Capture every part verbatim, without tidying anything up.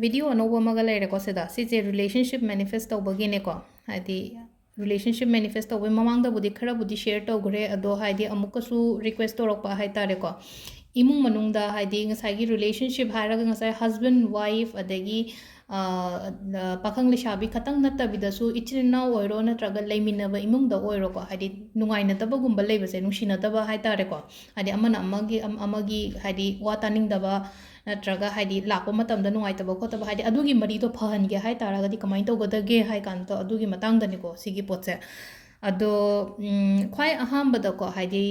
Video ꯑꯅꯧꯕ ꯑꯃꯒ ꯂꯩꯔꯦꯀꯣ ꯁꯤꯗ꯫ ꯁꯤꯁꯦ ꯔꯤꯂꯦꯁꯟꯁꯤꯞ ꯃꯦꯅꯤꯐꯦꯁ ꯇꯧꯕꯒꯤꯅꯦꯀꯣ꯫ ꯍꯥꯏꯗꯤ ꯔꯤꯂꯦꯁꯟꯁꯤꯞ ꯃꯦꯅꯤꯐꯦꯁ ꯇꯧꯕꯒꯤ ꯃꯃꯥꯡꯗꯕꯨꯗꯤ ꯈꯔꯕꯨꯗꯤ ꯁꯤꯌꯔ ꯇꯧꯈ꯭ꯔꯦ, ꯑꯗꯣ ꯍꯥꯏꯗꯤ ꯑꯃꯨꯛꯀꯁꯨ ꯔꯤꯀ꯭ꯋꯦꯁ ꯇꯧꯔꯛꯄ ꯍꯥꯏ ꯇꯥꯔꯦꯀꯣ꯫ ꯏꯃꯨꯡ ꯃꯅꯨꯡꯗ ꯍꯥꯏꯗꯤ ꯉꯁꯥꯏꯒꯤ ꯔꯤꯂꯦꯁꯟꯁꯤꯞ ꯍꯥꯏꯔꯒ ꯉꯁꯥꯏ ꯍꯁꯕꯦꯟ ꯋꯥꯏꯐ ꯑꯗꯒꯤ ꯄꯥꯈꯪ ꯂꯩꯁꯥꯕꯤ ꯈꯛꯇꯪ ꯅꯠꯇꯕꯤꯗꯁꯨ, ꯏꯆꯤꯟ ꯏꯅꯥꯎ ꯑꯣꯏꯔꯣ ꯅꯠꯇ꯭ꯔꯒ ꯂꯩꯃꯤꯟꯅꯕ ꯏꯃꯨꯡꯗ ꯑꯣꯏꯔꯣꯀꯣ, ꯍꯥꯏꯗꯤ ꯅꯨꯡꯉꯥꯏꯅꯗꯕꯒꯨꯝꯕ ꯂꯩꯕꯁꯦ, ꯅꯨꯡꯁꯤꯅꯗꯕ ꯍꯥꯏ ꯇꯥꯔꯦꯀꯣ, ꯍꯥꯏꯗꯤ ꯑꯃꯅ ꯑꯃꯒꯤ ꯑꯃꯒꯤ ꯍꯥꯏꯗꯤ ꯋꯥ ꯇꯥꯅꯤꯡꯗꯕ, ꯅꯠꯇ꯭ꯔꯒ ꯍꯥꯏꯗꯤ ꯂꯥꯛꯄ ꯃꯇꯝꯗ ꯅꯨꯡꯉꯥꯏꯇꯕ ꯈꯣꯠꯇꯕ, ꯍꯥꯏꯗꯤ ꯑꯗꯨꯒꯤ ꯃꯔꯤꯗꯣ ꯐꯍꯟꯒꯦ ꯍꯥꯏ ꯇꯥꯔꯒꯗꯤ ꯀꯃꯥꯏꯅ ꯇꯧꯒꯗꯒꯦ ꯍꯥꯏ ꯀꯥꯟꯗ, ꯑꯗꯨꯒꯤ ꯃꯇꯥꯡꯗꯅꯤꯀꯣ ꯁꯤꯒꯤ ꯄꯣꯠꯁꯦ꯫ ꯑꯗꯣ ꯈ꯭ꯋꯥꯏ ꯑꯍꯥꯟꯕꯗꯀꯣ, ꯍꯥꯏꯗꯤ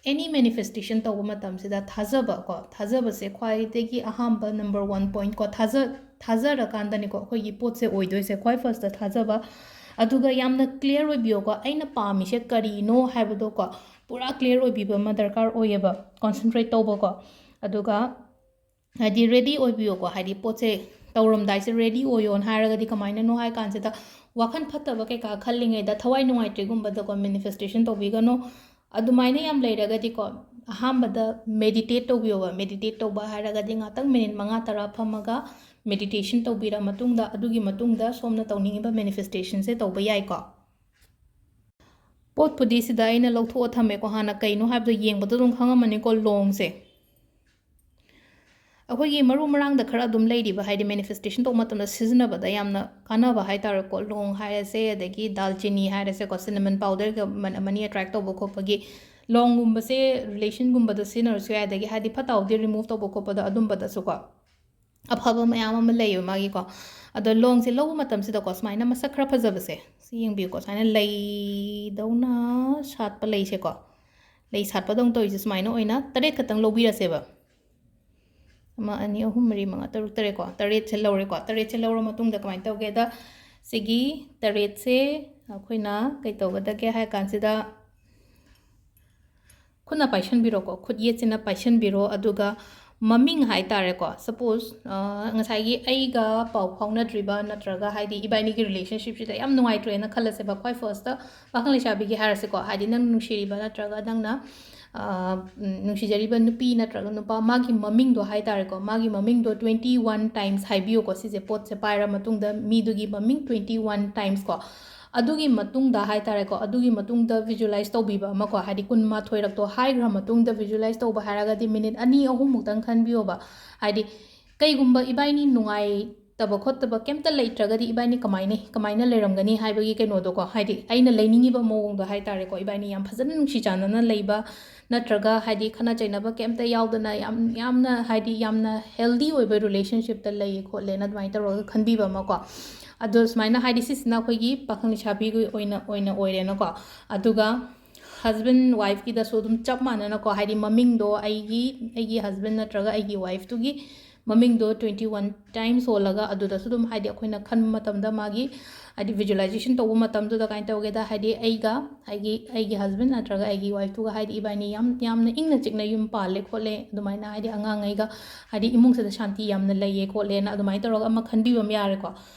ꯑꯦꯅꯤ ꯃꯦꯅꯤꯐꯦꯁꯇꯦꯁꯟ ꯇꯧꯕ ꯃꯇꯝꯁꯤꯗ ꯊꯥꯖꯕ ꯀꯣ, ꯊꯥꯖꯕꯁꯦ ꯈ꯭ꯋꯥꯏꯗꯒꯤ ꯑꯍꯥꯟꯕ ꯅꯝꯕꯔ ꯋꯥꯟ ꯄꯣꯏꯟꯠ ꯀꯣ꯫ ꯊꯥꯖ ꯊꯥꯖꯔꯀꯥꯟꯗꯅꯤꯀꯣ ꯑꯩꯈꯣꯏꯒꯤ ꯄꯣꯠꯁꯦ ꯑꯣꯏꯗꯣꯏꯁꯦ, ꯈ꯭ꯋꯥꯏ ꯐꯥꯔꯁꯇ ꯊꯥꯖꯕ꯫ ꯑꯗꯨꯒ ꯌꯥꯝꯅ ꯀ꯭ꯂꯤꯌꯥꯔ ꯑꯣꯏꯕꯤꯌꯣꯀꯣ, ꯑꯩꯅ ꯄꯥꯝꯃꯤꯁꯦ ꯀꯔꯤꯅꯣ ꯍꯥꯏꯕꯗꯣꯀꯣ, ꯄꯨꯔꯥ ꯀ꯭ꯂꯤꯌꯥꯔ ꯑꯣꯏꯕꯤꯕ ꯑꯃ ꯗꯔꯀꯥꯔ ꯑꯣꯏꯌꯦꯕ, ꯀꯣꯟꯁꯦꯟꯇ꯭ꯔꯦꯠ ꯇꯧꯕꯀꯣ꯫ ꯑꯗꯨꯒ ꯍꯥꯏꯗꯤ ꯔꯦꯗꯤ ꯑꯣꯏꯕꯤꯌꯣꯀꯣ, ꯍꯥꯏꯗꯤ ꯄꯣꯠꯁꯦ ꯇꯧꯔꯝꯗꯥꯏꯁꯦ ꯔꯦꯗꯤ ꯑꯣꯏꯌꯣꯅ ꯍꯥꯏꯔꯒꯗꯤ ꯀꯃꯥꯏꯅꯅꯣ ꯍꯥꯏ ꯀꯥꯟꯁꯤꯗ, ꯋꯥꯈꯜ ꯐꯠꯇꯕ ꯀꯩꯀꯥ ꯈꯜꯂꯤꯉꯩꯗ ꯊꯋꯥꯏ ꯅꯨꯡꯉꯥꯏꯇ꯭ꯔꯤꯒꯨꯝꯕꯗꯀꯣ ꯃꯦꯅꯤꯐꯦꯁꯇꯦꯁꯟ ꯇꯧꯕꯤꯒꯅꯨ꯫ ꯑꯗꯨꯃꯥꯏꯅ ꯌꯥꯝ ꯂꯩꯔꯒꯗꯤꯀꯣ, ꯑꯍꯥꯟꯕꯗ ꯃꯦꯗꯤꯇꯦꯠ ꯇꯧꯕꯤꯌꯣꯕ꯫ ꯃꯦꯗꯤꯇꯦꯠ ꯇꯧꯕ ꯍꯥꯏꯔꯒꯗꯤ ꯉꯥꯛꯇꯪ ꯃꯤꯅꯤꯠ ꯃꯉꯥ ꯇꯔꯥ ꯐꯝꯃꯒ ꯃꯦꯗꯤꯇꯦꯁꯟ ꯇꯧꯕꯤꯔ ꯃꯇꯨꯡꯗ, ꯑꯗꯨꯒꯤ ꯃꯇꯨꯡꯗ ꯁꯣꯝꯅ ꯇꯧꯅꯤꯡꯉꯤꯕ ꯃꯦꯅꯤꯐꯦꯁꯇꯦꯁꯟꯁꯦ ꯇꯧꯕ ꯌꯥꯏꯀꯣ꯫ ꯄꯣꯠꯄꯨꯗꯤ ꯁꯤꯗ ꯑꯩꯅ ꯂꯧꯊꯣꯛꯑ ꯊꯝꯃꯦꯀꯣ, ꯍꯥꯟꯅ ꯀꯩꯅꯣ ꯍꯥꯏꯕꯗꯣ ꯌꯦꯡꯕꯗ ꯑꯗꯨꯝ ꯈꯪꯉꯝꯃꯅꯤꯀꯣ, ꯂꯣꯡꯁꯦ꯫ ꯑꯩꯈꯣꯏꯒꯤ ꯃꯔꯨ ꯃꯔꯥꯡꯗ ꯈꯔ ꯑꯗꯨꯝ ꯂꯩꯔꯤꯕ, ꯍꯥꯏꯗꯤ ꯃꯦꯅꯤꯐꯦꯁꯇꯦꯁꯟ ꯇꯧꯕ ꯃꯇꯝꯗ ꯁꯤꯖꯤꯟꯅꯕꯗ ꯌꯥꯝꯅ ꯀꯥꯟꯅꯕ ꯍꯥꯏ ꯇꯥꯔꯦꯀꯣ, ꯂꯣꯡ ꯍꯥꯏꯔꯁꯦ, ꯑꯗꯒꯤ ꯗꯥꯜꯆꯤꯅꯤ ꯍꯥꯏꯔꯁꯦꯀꯣ, ꯁꯤꯅꯃꯟ ꯄꯥꯎꯗꯔꯒ ꯃꯅꯤ ꯑꯦꯇ꯭ꯔꯦꯛ ꯇꯧꯕ ꯈꯣꯠꯄꯒꯤ꯫ ꯂꯣꯡꯒꯨꯝꯕꯁꯦ ꯔꯤꯂꯦꯁꯟꯒꯨꯝꯕꯗ ꯁꯤꯖꯤꯟꯅꯔꯁꯨ ꯌꯥꯏ, ꯑꯗꯒꯤ ꯍꯥꯏꯗꯤ ꯐꯠꯇ ꯍꯥꯎꯗꯤ ꯔꯤꯃꯨꯚ ꯇꯧꯕ ꯈꯣꯠꯄꯗ ꯑꯗꯨꯝꯕꯗꯁꯨꯀꯣ ꯑꯐꯕ ꯃꯌꯥꯝ ꯑꯃ ꯂꯩꯌꯦꯕ ꯃꯥꯒꯤꯀꯣ꯫ ꯑꯗꯣ ꯂꯣꯡꯁꯦ ꯂꯧꯕ ꯃꯇꯝꯁꯤꯗꯀꯣ ꯁꯨꯃꯥꯏꯅ ꯃꯁꯛ ꯈꯔ ꯐꯖꯕꯁꯦ ꯁꯤ ꯌꯦꯡꯕꯤꯌꯨꯀꯣ, ꯁꯨꯃꯥꯏꯅ ꯂꯩꯗꯧꯅ ꯁꯥꯠꯄ ꯂꯩꯁꯦꯀꯣ, ꯂꯩ ꯁꯥꯠꯄꯗꯧꯅ ꯇꯧꯔꯤꯁꯦ ꯁꯨꯃꯥꯏꯅ ꯑꯣꯏꯅ ꯇꯔꯦꯠ ꯈꯛꯇꯪ ꯂꯧꯕꯤꯔꯁꯦꯕ꯫ ꯑꯃ, ꯑꯅꯤ, ꯑꯍꯨꯝ, ꯃꯔꯤ, ꯃꯉꯥ, ꯇꯔꯨꯛ, ꯇꯔꯦꯠꯀꯣ, ꯇꯔꯦꯠꯁꯦ ꯂꯧꯔꯦꯀꯣ꯫ ꯇꯔꯦꯠꯁꯦ ꯂꯧꯔ ꯃꯇꯨꯡꯗ ꯀꯃꯥꯏꯅ ꯇꯧꯒꯦꯗ, ꯁꯤꯒꯤ ꯇꯔꯦꯠꯁꯦ ꯑꯩꯈꯣꯏꯅ ꯀꯩ ꯇꯧꯒꯗꯒꯦ ꯍꯥꯏ ꯀꯥꯟꯁꯤꯗ, ꯈꯨꯠꯅ ꯄꯥꯏꯁꯟꯕꯤꯔꯣꯀꯣ, ꯈꯨꯠ ꯌꯦꯠꯁꯤꯅ ꯄꯥꯏꯁꯟꯕꯤꯔꯣ꯫ ꯑꯗꯨꯒ ꯃꯃꯤꯡ ꯍꯥꯏ ꯇꯥꯔꯦꯀꯣ, ꯁꯄꯣꯁ ꯉꯁꯥꯏꯒꯤ ꯑꯩꯒ ꯄꯥꯎ ꯐꯥꯎꯅꯗ꯭ꯔꯤꯕ ꯅꯠꯇ꯭ꯔꯒ ꯍꯥꯏꯗꯤ ꯏꯕꯥꯏꯅꯤꯒꯤ ꯔꯤꯂꯦꯁꯟꯁꯤꯞꯁꯤꯗ ꯌꯥꯝ ꯅꯨꯡꯉꯥꯏꯇ꯭ꯔꯦꯅ ꯈꯜꯂꯁꯦꯕ, ꯈ꯭ꯋꯥꯏ ꯐꯥꯔꯁꯇ ꯄꯥꯈꯪ ꯂꯩꯁꯥꯕꯤꯒꯤ ꯍꯥꯏꯔꯁꯤꯀꯣ, ꯍꯥꯏꯗꯤ ꯅꯪ ꯅꯨꯡꯁꯤꯔꯤꯕ ꯅꯠꯇ꯭ꯔꯒ ꯅꯪꯅ ꯅꯨꯡꯁꯤꯖꯔꯤꯕ ꯅꯨꯄꯤ ꯅꯠꯇ꯭ꯔꯒ ꯅꯨꯄꯥ, ꯃꯥꯒꯤ ꯃꯃꯤꯡꯗꯣ ꯍꯥꯏ ꯇꯥꯔꯦꯀꯣ, ꯃꯥꯒꯤ ꯃꯃꯤꯡꯗꯣ twenty one times ꯍꯥꯏꯕꯤꯌꯨꯀꯣ꯫ ꯁꯤꯁꯦ ꯄꯣꯠꯁꯦ ꯄꯥꯏꯔ ꯃꯇꯨꯡꯗ ꯃꯤꯗꯨꯒꯤ ꯃꯃꯤꯡ twenty one times ꯀꯣ, ꯑꯗꯨꯒꯤ ꯃꯇꯨꯡꯗ ꯍꯥꯏ ꯇꯥꯔꯦꯀꯣ, ꯑꯗꯨꯒꯤ ꯃꯇꯨꯡꯗ visualize ꯇꯧꯕꯤꯕ ꯑꯃꯀꯣ, ꯍꯥꯏꯗꯤ ꯀꯨꯟꯃꯥꯊꯣꯏꯔꯛꯇꯣ ꯍꯥꯏꯈ꯭ꯔ ꯃꯇꯨꯡꯗ visualize ꯇꯧꯕ ꯍꯥꯏꯔꯒꯗꯤ ꯃꯤꯅꯤꯠ ꯑꯅꯤ ꯑꯍꯨꯝꯃꯨꯛꯇꯪ ꯈꯟꯕꯤꯌꯣꯕ꯫ ꯍꯥꯏꯗꯤ ꯀꯩꯒꯨꯝꯕ ꯏꯕꯥꯏꯅꯤ ꯅꯨꯡꯉꯥꯏꯇꯕ ꯈꯣꯠꯇꯕ ꯀꯩꯝꯇ ꯂꯩꯇ꯭ꯔꯒꯗꯤ ꯏꯕꯥꯏꯅꯤ ꯀꯃꯥꯏꯅ, ꯀꯃꯥꯏꯅ ꯂꯩꯔꯝꯒꯅꯤ ꯍꯥꯏꯕꯒꯤ ꯀꯩꯅꯣꯗꯣꯀꯣ, ꯍꯥꯏꯗꯤ ꯑꯩꯅ ꯂꯩꯅꯤꯡꯉꯤꯕ ꯃꯑꯣꯡꯗꯣ ꯍꯥꯏ ꯇꯥꯔꯦꯀꯣ, ꯏꯕꯥꯏꯅꯤ ꯌꯥꯝ ꯐꯖꯅ ꯅꯨꯡꯁꯤ ꯆꯥꯟꯅꯅ ꯂꯩꯕ ꯅꯠꯇ꯭ꯔꯒ ꯍꯥꯏꯗꯤ ꯈꯠꯅ ꯆꯩꯅꯕ ꯀꯩꯝꯇ ꯌꯥꯎꯗꯅ ꯌꯥꯝ, ꯌꯥꯝꯅ ꯍꯥꯏꯗꯤ ꯌꯥꯝꯅ healthy ꯑꯣꯏꯕ relationshipꯇ ꯂꯩꯌꯦ ꯈꯣꯠꯂꯦꯅ ꯑꯗꯨꯃꯥꯏꯅ ꯇꯧꯔꯒ ꯈꯟꯕꯤꯕ ꯑꯃꯀꯣ꯫ ꯑꯗꯣ ꯁꯨꯃꯥꯏꯅ ꯍꯥꯏꯗꯤ ꯁꯤꯁꯤꯅ ꯑꯩꯈꯣꯏꯒꯤ ꯄꯥꯈꯪ ꯂꯩꯁꯥꯕꯤꯒꯤ ꯑꯣꯏꯅ, ꯑꯣꯏꯅ ꯑꯣꯏꯔꯦꯅꯀꯣ꯫ ꯑꯗꯨꯒ husband wifeꯀꯤꯗꯁꯨ ꯑꯗꯨꯝ ꯆꯞ ꯃꯥꯟꯅꯅꯀꯣ, ꯍꯥꯏꯗꯤ ꯃꯃꯤꯡꯗꯣ ꯑꯩꯒꯤ, ꯑꯩꯒꯤ husband ꯅꯠꯇ꯭ꯔꯒ ꯑꯩꯒꯤ wifeꯇꯨꯒꯤ ꯃꯃꯤꯡꯗꯣ twenty one times ꯁꯣꯜꯂꯒ ꯑꯗꯨꯗꯁꯨ ꯑꯗꯨꯝ ꯍꯥꯏꯗꯤ ꯑꯩꯈꯣꯏꯅ ꯈꯟꯕ ꯃꯇꯝꯗ ꯃꯥꯒꯤ ꯍꯥꯏꯗꯤ visualization ꯇꯧꯕ ꯃꯇꯝꯗꯨꯗ ꯀꯃꯥꯏꯅ ꯇꯧꯒꯦꯗ, ꯍꯥꯏꯗꯤ ꯑꯩꯒ ꯑꯩꯒꯤ, ꯑꯩꯒꯤ husband ꯅꯠꯇ꯭ꯔꯒ ꯑꯩꯒꯤ wifeꯇꯨꯒ ꯍꯥꯏꯗꯤ ꯏꯕꯥꯏꯅꯤ ꯌꯥꯝ, ꯌꯥꯝꯅ ꯏꯪꯅ ꯆꯤꯛꯅ ꯌꯨꯝ ꯄꯥꯜꯂꯦ ꯈꯣꯠꯂꯦ, ꯑꯗꯨꯃꯥꯏꯅ ꯍꯥꯏꯗꯤ ꯑꯉꯥꯡꯉꯩꯒ ꯍꯥꯏꯗꯤ ꯏꯃꯨꯡꯁꯤꯗ ꯁꯥꯟꯇꯤ ꯌꯥꯝꯅ ꯂꯩꯌꯦ ꯈꯣꯠꯂꯦꯅ ꯑꯗꯨꯃꯥꯏꯅ ꯇꯧꯔꯒ ꯑꯃ ꯈꯟꯕꯤꯕ ꯑꯃ ꯌꯥꯔꯦꯀꯣ꯫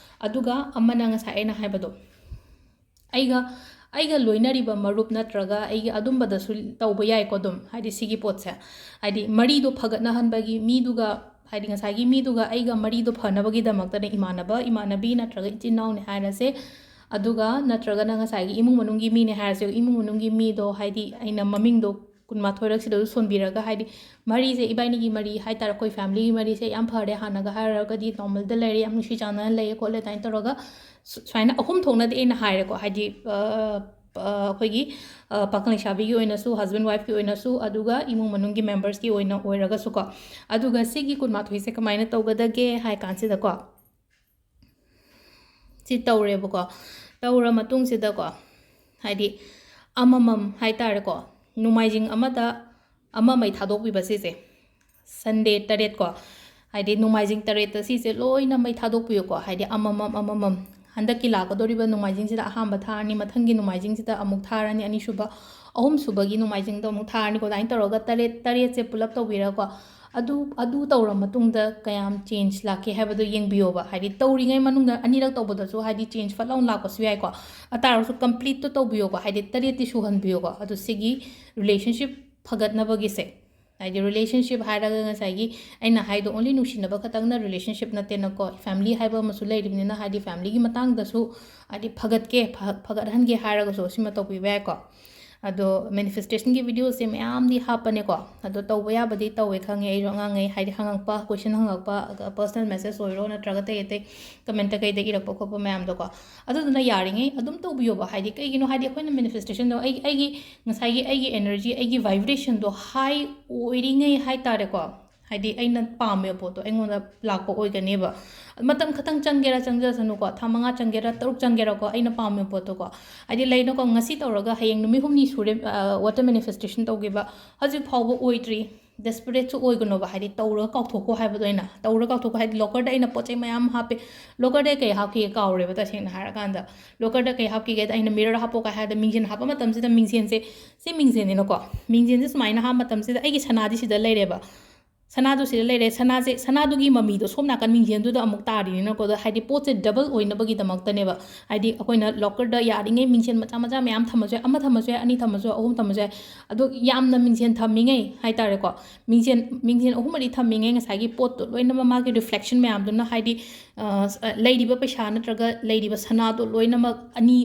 ꯑꯗꯨꯒ ꯑꯃꯅ ꯉꯁꯥꯏ ꯑꯩꯅ ꯍꯥꯏꯕꯗꯣ, ꯑꯩꯒ, ꯑꯩꯒ ꯂꯣꯏꯅꯔꯤꯕ ꯃꯔꯨꯞ ꯅꯠꯇ꯭ꯔꯒ ꯑꯩꯒꯤ ꯑꯗꯨꯝꯕꯗꯁꯨ ꯇꯧꯕ ꯌꯥꯏꯀꯣ꯫ ꯑꯗꯨꯝ ꯍꯥꯏꯗꯤ ꯁꯤꯒꯤ ꯄꯣꯠꯁꯦ, ꯍꯥꯏꯗꯤ ꯃꯔꯤꯗꯣ ꯐꯒꯠꯅꯍꯟꯕꯒꯤ ꯃꯤꯗꯨꯒ, ꯍꯥꯏꯗꯤ ꯉꯁꯥꯏꯒꯤ ꯃꯤꯗꯨꯒ ꯑꯩꯒ ꯃꯔꯤꯗꯣ ꯐꯅꯕꯒꯤꯗꯃꯛꯇꯅ ꯏꯃꯥꯟꯅꯕ, ꯏꯃꯥꯟꯅꯕꯤ ꯅꯠꯇ꯭ꯔꯒ ꯏꯆꯤꯟ ꯏꯅꯥꯎꯅꯦ ꯍꯥꯏꯔꯁꯦ, ꯑꯗꯨꯒ ꯅꯠꯇ꯭ꯔꯒꯅ ꯉꯁꯥꯏꯒꯤ ꯏꯃꯨꯡ ꯃꯅꯨꯡꯒꯤ ꯃꯤꯅꯦ ꯍꯥꯏꯔꯁꯦ, ꯏꯃꯨꯡ ꯃꯅꯨꯡꯒꯤ ꯃꯤꯗꯣ ꯍꯥꯏꯗꯤ ꯑꯩꯅ ꯃꯃꯤꯡꯗꯣ ꯀꯨꯟꯃꯥꯊꯣꯏꯔꯛꯁꯤꯗꯁꯨ ꯁꯣꯟꯕꯤꯔꯒ, ꯍꯥꯏꯗꯤ ꯃꯔꯤꯁꯦ, ꯏꯕꯥꯏꯅꯤꯒꯤ ꯃꯔꯤ ꯍꯥꯏ ꯇꯥꯔꯦ, ꯑꯩꯈꯣꯏ familyꯒꯤ ꯃꯔꯤꯁꯦ ꯌꯥꯝ ꯐꯔꯦ, ꯍꯥꯟꯅꯒ ꯍꯥꯏꯔꯨꯔꯒꯗꯤ normalꯗ ꯂꯩꯔꯦ, ꯌꯥꯝ ꯅꯨꯡꯁꯤ ꯆꯥꯟꯅꯅ ꯂꯩꯌꯦ ꯈꯣꯠꯂꯦ ꯑꯗꯨꯃꯥꯏꯅ ꯇꯧꯔꯒ ꯁꯨ-, ꯁꯨꯃꯥꯏꯅ ꯑꯍꯨꯝ ꯊꯣꯛꯅꯗꯤ ꯑꯩꯅ ꯍꯥꯏꯔꯦꯀꯣ, ꯍꯥꯏꯗꯤ, ꯑ, ꯑ, ꯑꯩꯈꯣꯏꯒꯤ, ꯑ, ꯄꯥꯈꯪ ꯂꯩꯁꯥꯕꯤꯒꯤ ꯑꯣꯏꯅꯁꯨ, husband wifeꯀꯤ ꯑꯣꯏꯅꯁꯨ, ꯑꯗꯨꯒ ꯏꯃꯨꯡ ꯃꯅꯨꯡꯒꯤ membersꯀꯤ ꯑꯣꯏꯅ ꯑꯣꯏꯔꯒꯁꯨꯀꯣ꯫ ꯑꯗꯨꯒ ꯁꯤꯒꯤ ꯀꯨꯟꯃꯥꯊꯣꯏꯁꯦ ꯀꯃꯥꯏꯅ ꯇꯧꯒꯗꯒꯦ ꯍꯥꯏ ꯀꯥꯟꯁꯤꯗꯀꯣ, ꯁꯤ ꯇꯧꯔꯦꯕꯀꯣ꯫ ꯇꯧꯔ ꯃꯇꯨꯡꯁꯤꯗꯀꯣ, ꯍꯥꯏꯗꯤ ꯑꯃꯃꯝ ꯍꯥꯏ ꯇꯥꯔꯦꯀꯣ, ꯅꯣꯡꯃꯥꯏꯖꯤꯡ ꯑꯃꯗ ꯑꯃ ꯃꯩ ꯊꯥꯗꯣꯛꯄꯤꯕ ꯁꯤꯁꯦ, Sunday ꯇꯔꯦꯠꯀꯣ, ꯍꯥꯏꯗꯤ ꯅꯣꯡꯃꯥꯏꯖꯤꯡ ꯇꯔꯦꯠꯇ ꯁꯤꯁꯦ ꯂꯣꯏꯅ ꯃꯩ ꯊꯥꯗꯣꯛꯄꯤꯌꯨꯀꯣ, ꯍꯥꯏꯗꯤ ꯑꯃꯃꯝ, ꯑꯃꯃꯝ꯫ ꯍꯟꯗꯛꯀꯤ ꯂꯥꯛꯀꯗꯧꯔꯤꯕ ꯅꯣꯡꯃꯥꯏꯖꯤꯡꯁꯤꯗ ꯑꯍꯥꯟꯕ ꯊꯥꯔꯅꯤ, ꯃꯊꯪꯒꯤ ꯅꯣꯡꯃꯥꯏꯖꯤꯡꯁꯤꯗ ꯑꯃꯨꯛ ꯊꯥꯔꯅꯤ, ꯑꯅꯤꯁꯨꯕ, ꯑꯍꯨꯝꯁꯨꯕꯒꯤ ꯅꯣꯡꯃꯥꯏꯖꯤꯡꯗ ꯑꯃꯨꯛ ꯊꯥꯔꯅꯤꯀꯣ꯫ ꯑꯗꯨꯃꯥꯏꯅ ꯇꯧꯔꯒ ꯇꯔꯦꯠ, ꯇꯔꯦꯠꯁꯦ ꯄꯨꯂꯞ ꯇꯧꯕꯤꯔꯒꯀꯣ, ꯑꯗꯨ, ꯑꯗꯨ ꯇꯧꯔ ꯃꯇꯨꯡꯗ ꯀꯌꯥꯝ change ꯂꯥꯛꯀꯦ ꯍꯥꯏꯕꯗꯣ ꯌꯦꯡꯕꯤꯌꯣꯕ꯫ ꯍꯥꯏꯗꯤ ꯇꯧꯔꯤꯉꯩ ꯃꯅꯨꯡꯗ ꯑꯅꯤꯔꯛ ꯇꯧꯕꯗꯁꯨ ꯍꯥꯏꯗꯤ change ꯐꯠ ꯂꯥꯎꯅ ꯂꯥꯛꯄꯁꯨ ꯌꯥꯏꯀꯣ꯫ ꯑꯗꯨ ꯇꯥꯔꯒꯁꯨ completeꯇꯣ ꯇꯧꯕꯤꯌꯣꯀꯣ, ꯍꯥꯏꯗꯤ ꯇꯔꯦꯠꯇꯤ ꯁꯨꯍꯟꯕꯤꯌꯣꯀꯣ꯫ ꯑꯗꯨ ꯁꯤꯒꯤ relationship ꯐꯒꯠꯅꯕꯒꯤꯁꯦ, ꯍꯥꯏꯗꯤ relationship ꯍꯥꯏꯔꯒ ꯉꯁꯥꯏꯒꯤ ꯑꯩꯅ ꯍꯥꯏꯗꯣ only ꯅꯨꯡꯁꯤꯅꯕ ꯈꯛꯇꯪꯅ relationship ꯅꯠꯇꯦꯅꯀꯣ, family ꯍꯥꯏꯕ ꯑꯃꯁꯨ ꯂꯩꯔꯤꯕꯅꯤꯅ, ꯍꯥꯏꯗꯤ familyꯒꯤ ꯃꯇꯥꯡꯗꯁꯨ ꯍꯥꯏꯗꯤ ꯐꯒꯠꯀꯦ, ꯐ-, ꯐꯒꯠꯍꯟꯒꯦ ꯍꯥꯏꯔꯒꯁꯨ ꯁꯤꯃ ꯇꯧꯕꯤꯕ ꯌꯥꯏꯀꯣ꯫ ꯑꯗꯣ manifestationꯒꯤ videoꯁꯦ ꯃꯌꯥꯝꯗꯤ ꯍꯥꯞꯄꯅꯦꯀꯣ, ꯑꯗꯣ ꯇꯧꯕ ꯌꯥꯕꯗꯤ ꯇꯧꯋꯦ ꯈꯪꯉꯦ꯫ ꯑꯩꯁꯨ ꯑꯉꯥꯡꯉꯩ ꯍꯥꯏꯗꯤ ꯍꯪꯉꯛꯄ, question ꯍꯪꯉꯛꯄ, personal message ꯑꯣꯏꯔꯣ ꯅꯠꯇ꯭ꯔꯒ ꯑꯇꯩ ꯑꯇꯩ commentꯇ ꯀꯩꯗ ꯏꯔꯛꯄ ꯈꯣꯠꯄ ꯃꯌꯥꯝꯗꯣꯀꯣ, ꯑꯗꯨꯗꯨꯅ ꯌꯥꯔꯤꯉꯩ ꯑꯗꯨꯝ ꯇꯧꯕꯤꯌꯣꯕ꯫ ꯍꯥꯏꯗꯤ ꯀꯩꯒꯤꯅꯣ ꯍꯥꯏꯗꯤ ꯑꯩꯈꯣꯏꯅ manifestationꯗꯣ ꯑꯩ, ꯑꯩꯒꯤ ꯉꯁꯥꯏꯒꯤ ꯑꯩꯒꯤ energy, ꯑꯩꯒꯤ vibrationꯗꯣ high ꯑꯣꯏꯔꯤꯉꯩ ꯍꯥꯏ ꯇꯥꯔꯦꯀꯣ, ꯍꯥꯏꯗꯤ ꯑꯩꯅ ꯄꯥꯝꯃꯤꯕ ꯄꯣꯠꯇꯣ ꯑꯩꯉꯣꯟꯗ ꯂꯥꯛꯄ ꯑꯣꯏꯒꯅꯦꯕ꯫ ꯃꯇꯝ ꯈꯇꯪ ꯆꯪꯒꯦꯔꯥ ꯆꯪꯖꯁꯅꯨꯀꯣ, ꯊꯥ ꯃꯉꯥ ꯆꯪꯒꯦꯔꯥ ꯇꯔꯨꯛ ꯆꯪꯒꯦꯔꯥꯀꯣ, ꯑꯩꯅ ꯄꯥꯝꯃꯤꯕ ꯄꯣꯠꯇꯣꯀꯣ꯫ ꯍꯥꯏꯗꯤ ꯂꯩꯅꯀꯣ, ꯉꯁꯤ ꯇꯧꯔꯒ ꯍꯌꯦꯡ ꯅꯨꯃꯤꯠ ꯍꯨꯝꯅꯤ ꯁꯨꯔꯦ, ꯑ, water manifestation ꯇꯧꯈꯤꯕ, ꯍꯧꯖꯤꯛ ꯐꯥꯎꯕ ꯑꯣꯏꯗ꯭ꯔꯤ꯫ Desperateꯁꯨ ꯑꯣꯏꯒꯅꯣꯕ, ꯍꯥꯏꯗꯤ ꯇꯧꯔꯒ ꯀꯥꯎꯊꯣꯛꯈꯣ ꯍꯥꯏꯕꯗꯣ ꯑꯩꯅ, ꯇꯧꯔꯒ ꯀꯥꯎꯊꯣꯛꯈꯣ ꯍꯥꯏꯗꯤ lockerꯗ ꯑꯩꯅ ꯄꯣꯠ ꯆꯩ ꯃꯌꯥꯝ ꯍꯥꯞꯄꯦ, lockerꯗ ꯀꯩ ꯍꯥꯞꯈꯤꯒꯦ ꯀꯥꯎꯔꯦꯕ ꯇꯁꯦꯡꯅ ꯍꯥꯏꯔꯀꯥꯟꯗ꯫ Lockerꯗ ꯀꯩ ꯍꯥꯞꯈꯤꯒꯦꯗ ꯑꯩꯅ mirror ꯍꯥꯞꯄꯣ ꯀꯥꯏ ꯍꯥꯏꯔꯗ ꯃꯤꯡꯁꯦꯜ ꯍꯥꯞꯄ ꯃꯇꯝꯁꯤꯗ ꯃꯤꯡꯁꯦꯜꯁꯦ, ꯁꯤ ꯃꯤꯡꯁꯦꯜꯅꯤꯅꯀꯣ, ꯃꯤꯡꯁꯦꯜꯁꯦ ꯁꯨꯃꯥꯏꯅ ꯍꯥꯞꯄ ꯃꯇꯝꯁꯤꯗ ꯑꯩꯒꯤ ꯁꯅꯥꯗꯤ ꯁꯤꯗ ꯂꯩꯔꯦꯕ, ꯁꯅꯥꯗꯨ ꯁꯤꯗ ꯂꯩꯔꯦ, ꯁꯅꯥꯁꯦ, ꯁꯅꯥꯗꯨꯒꯤ ꯃꯃꯤꯗꯣ ꯁꯣꯝ ꯅꯥꯀꯟ ꯃꯤꯡꯁꯦꯜꯗꯨꯗ ꯑꯃꯨꯛ ꯇꯥꯔꯤꯅꯤꯅꯀꯣ꯫ ꯑꯗꯣ ꯍꯥꯏꯗꯤ ꯄꯣꯠꯁꯦ double ꯑꯣꯏꯅꯕꯒꯤꯗꯃꯛꯇꯅꯦꯕ꯫ ꯍꯥꯏꯗꯤ ꯑꯩꯈꯣꯏꯅ lockerꯗ ꯌꯥꯔꯤꯉꯩ ꯃꯤꯡꯁꯦꯜ ꯃꯆꯥ ꯃꯆꯥ ꯃꯌꯥꯝ ꯊꯝꯃꯁꯨ ꯌꯥꯏ, ꯑꯃ ꯊꯝꯃꯁꯨ ꯌꯥꯏ, ꯑꯅꯤ ꯊꯝꯃꯁꯨ ꯌꯥꯏ, ꯑꯍꯨꯝ ꯊꯝꯃꯁꯨ ꯌꯥꯏ꯫ ꯑꯗꯣ ꯌꯥꯝꯅ ꯃꯤꯡꯁꯦꯜ ꯊꯝꯃꯤꯉꯩ ꯍꯥꯏ ꯇꯥꯔꯦꯀꯣ, ꯃꯤꯡꯁꯦꯜ, ꯃꯤꯡꯁꯦꯜ ꯑꯍꯨꯝ ꯃꯔꯤ ꯊꯝꯃꯤꯉꯩ ꯉꯁꯥꯏꯒꯤ ꯄꯣꯠꯇꯣ ꯂꯣꯏꯅꯃꯛ ꯃꯥꯒꯤ reflection ꯃꯌꯥꯝꯗꯨꯅ ꯍꯥꯏꯗꯤ, ꯑ, ꯂꯩꯔꯤꯕ ꯄꯩꯁꯥ ꯅꯠꯇ꯭ꯔꯒ ꯂꯩꯔꯤꯕ ꯁꯅꯥꯗꯣ ꯂꯣꯏꯅꯃꯛ ꯑꯅꯤ,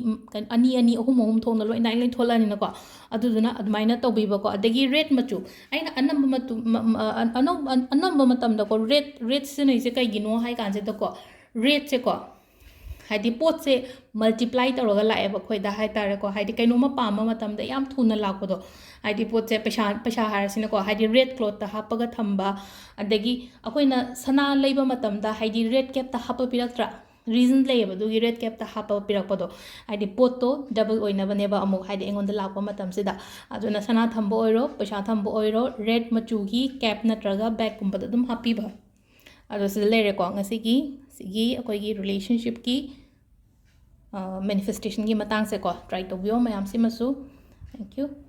ꯑꯅꯤ, ꯑꯅꯤ, ꯑꯍꯨꯝ, ꯑꯍꯨꯝ ꯊꯣꯛꯅ ꯂꯣꯏꯅ ꯑꯩ ꯂꯣꯏ ꯊꯣꯛꯂꯛꯑꯅꯤꯅꯀꯣ꯫ ꯑꯗꯨꯗꯨꯅ ꯑꯗꯨꯃꯥꯏꯅ ꯇꯧꯕꯤꯕꯀꯣ꯫ ꯑꯗꯒꯤ red ꯃꯆꯨ, ꯑꯩꯅ ꯑꯅꯝꯕ ꯃꯇꯨ-, ꯃ-, ꯃ-, ꯑ-, ꯑꯅꯧ-, ꯑ-, ꯑꯅꯝꯕ ꯃꯇꯝꯗꯀꯣ, red, red ꯁꯤꯖꯤꯟꯅꯩꯁꯦ ꯀꯩꯒꯤꯅꯣ ꯍꯥꯏ ꯀꯥꯟꯁꯤꯗꯀꯣ, redꯁꯦꯀꯣ, ꯍꯥꯏꯗꯤ ꯄꯣꯠꯁꯦ multiply ꯇꯧꯔꯒ ꯂꯥꯛꯑꯦꯕ ꯑꯩꯈꯣꯏꯗ ꯍꯥꯏ ꯇꯥꯔꯦꯀꯣ꯫ ꯍꯥꯏꯗꯤ ꯀꯩꯅꯣꯝꯃ ꯄꯥꯝꯕ ꯃꯇꯝꯗ ꯌꯥꯝ ꯊꯨꯅ ꯂꯥꯛꯄꯗꯣ, ꯍꯥꯏꯗꯤ ꯄꯣꯠꯁꯦ ꯄꯩꯁꯥ, ꯄꯩꯁꯥ ꯍꯥꯏꯔꯁꯤꯅꯀꯣ, ꯍꯥꯏꯗꯤ red clothꯇ ꯍꯥꯞꯄꯒ ꯊꯝꯕ, ꯑꯗꯒꯤ ꯑꯩꯈꯣꯏꯅ ꯁꯅꯥ ꯂꯩꯕ ꯃꯇꯝꯗ ꯍꯥꯏꯗꯤ red capꯇ ꯍꯥꯞꯄ ꯄꯤꯔꯛꯇ꯭ꯔꯥ? Reason ꯂꯩꯌꯦꯕ ꯑꯗꯨꯒꯤ red capꯇ ꯍꯥꯞꯄ ꯄꯤꯔꯛꯄꯗꯣ, ꯍꯥꯏꯗꯤ ꯄꯣꯠꯇꯣ double ꯑꯣꯏꯅꯕꯅꯦꯕ ꯑꯃꯨꯛ, ꯍꯥꯏꯗꯤ ꯑꯩꯉꯣꯟꯗ ꯂꯥꯛꯄ ꯃꯇꯝꯁꯤꯗ꯫ ꯑꯗꯨꯅ ꯁꯅꯥ ꯊꯝꯕ ꯑꯣꯏꯔꯣ, ꯄꯩꯁꯥ ꯊꯝꯕ ꯑꯣꯏꯔꯣ, red ꯃꯆꯨꯒꯤ cap ꯅꯠꯇ꯭ꯔꯒ bagꯀꯨꯝꯕꯗ ꯑꯗꯨꯝ ꯍꯥꯞꯄꯤꯕ꯫ ꯑꯗꯣ ꯁꯤꯗ ꯂꯩꯔꯦꯀꯣ, ꯉꯁꯤꯒꯤ, ꯁꯤꯒꯤ ꯑꯩꯈꯣꯏꯒꯤ relationshipꯀꯤ, ꯑ, manifestationꯒꯤ ꯃꯇꯥꯡꯁꯦꯀꯣ, try ꯇꯧꯕꯤꯌꯣ ꯃꯌꯥꯝꯁꯤꯃꯁꯨ꯫ Thank you꯫